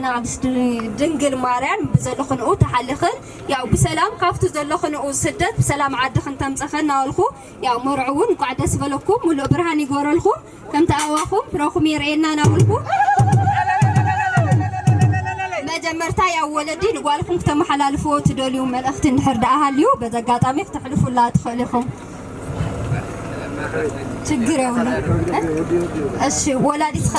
ንቅድስት ድንግል ማርያም ብዘለኽንኡ ተሓልኽን፣ ያው ብሰላም ካብቲ ዘለኽንኡ ስደት ብሰላም ዓድኽን ተምፀኸን እናበልኩ፣ ያው መርዑ እውን እንኳዕ ደስ በለኩም፣ ሙሉእ ብርሃን ይግበረልኩም፣ ከምቲ ኣባኹም ፍረኹም የርእየና እናበልኩ፣ መጀመርታ ያው ወለዲ ንጓልኩም ክተመሓላልፍዎ ትደልዩ መልእኽቲ እንድሕር ደኣ ሃልዩ በዚ ኣጋጣሚ ክተሕልፉላ ትኽእሉ ኢኹም። ችግር የብሉን። እሺ፣ ወላዲትኸ?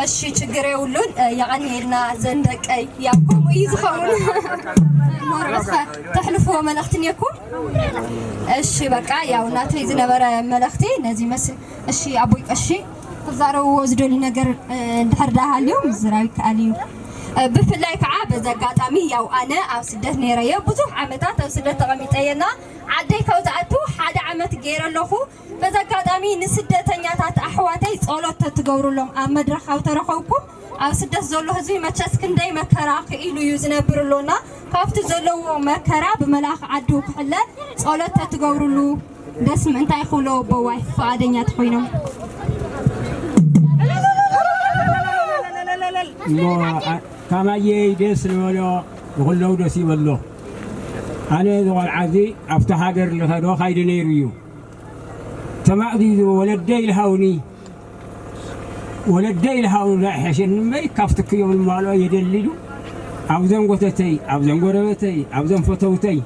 እሺ፣ ችግር የብሉን። የቐንየልና ዘን ደቀይ። ያው ከምኡ እዩ ዝኸውን። መርዑትኸ ተሕልፍዎ መልእኽቲ እኒአኩም? እሺ፣ በቃ ያው ናተይ ዝነበረ መልእኽቲ ነዚ መስል። እሺ፣ ኣቦይ ቀሺ ክዛረብዎ ዝደልዩ ነገር፣ እ፣ እንድሕር ደኣ ሃልዩ ምዝራብ ይከኣል እዩ። እ፣ ብፍላይ ከዓ በዚ ኣጋጣሚ ያው ኣነ ኣብ ስደት ነይረየ ብዙሕ ዓመታት ኣብ ስደት ተቐሚጠየና ዓደይ ካብ ዝኣቱ ሓደ ዓመት ገይረ ኣለኹ። በዚ ኣጋጣሚ ንስደተኛታት ኣሕዋተይ ጸሎት ተትገብሩሎም ኣብ መድረኽ ካብ ተረኸብኩም ኣብ ስደት ዘሎ ህዝቢ መቸስ ክንደይ መከራ ክኢሉ እዩ ዝነብር ኣሎና። ካብቲ ዘለዎ መከራ ብመልኣኽ ዓዱ ክሕለ ጸሎት ተትገብሩሉ ደስ ምእንታይ ክብሎ ኣቦዋይ ፍቓደኛ ተኾይኖም። እሞ ኣ- ካማየይ ደስ ዝበሎ ንኹለው ደስ ይበሎ። ኣነ ዝቆልዓ እዚ ኣብቲ ሃገር ዝኸዶ ካይዲ ነይሩ እዩ። ተማእዚዙ ወለደይ ልሃውኒ ወለደይ ልሃውኒ ኣይሐሸኒ እምበይ ካብቲ ክዮም ልማልኦ የደሊ ኢሉ ኣብዘን ጎተተይ ኣብዘን ጎረበተይ ኣብዘን ፈተውተይ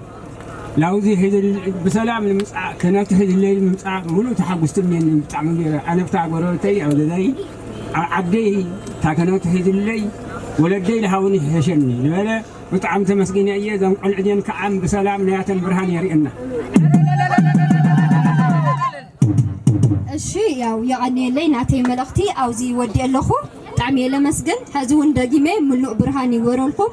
ላውዚ ሒዝል ብሰላም ንምምፃእ ከነቲ ሒዝለይ ንምምፃእ ሙሉእ ተሓጉስቲ እኒአኒ ብጣዕሚ ገይረ ኣነ ብታ ጎረበተይ ኣብ ገዛይ ኣብ ዓደይ እታ ከነቲ ሒዝለይ ወለደይ ልሃውኒ ይሐሸኒ ዝበለ ብጣዕሚ ተመስጊነ እየ። እዘን ቆልዑ እዚአን ከዓ ብሰላም ናያተን ብርሃን የርእየና። እሺ ያው የቐንየለይ ናተይ መልእኽቲ ኣብዚ ወዲእ ኣለኹ። ብጣዕሚ እየ ለመስግን። ሕዚ እውን ደጊመ ምሉእ ብርሃን ይግበረልኩም።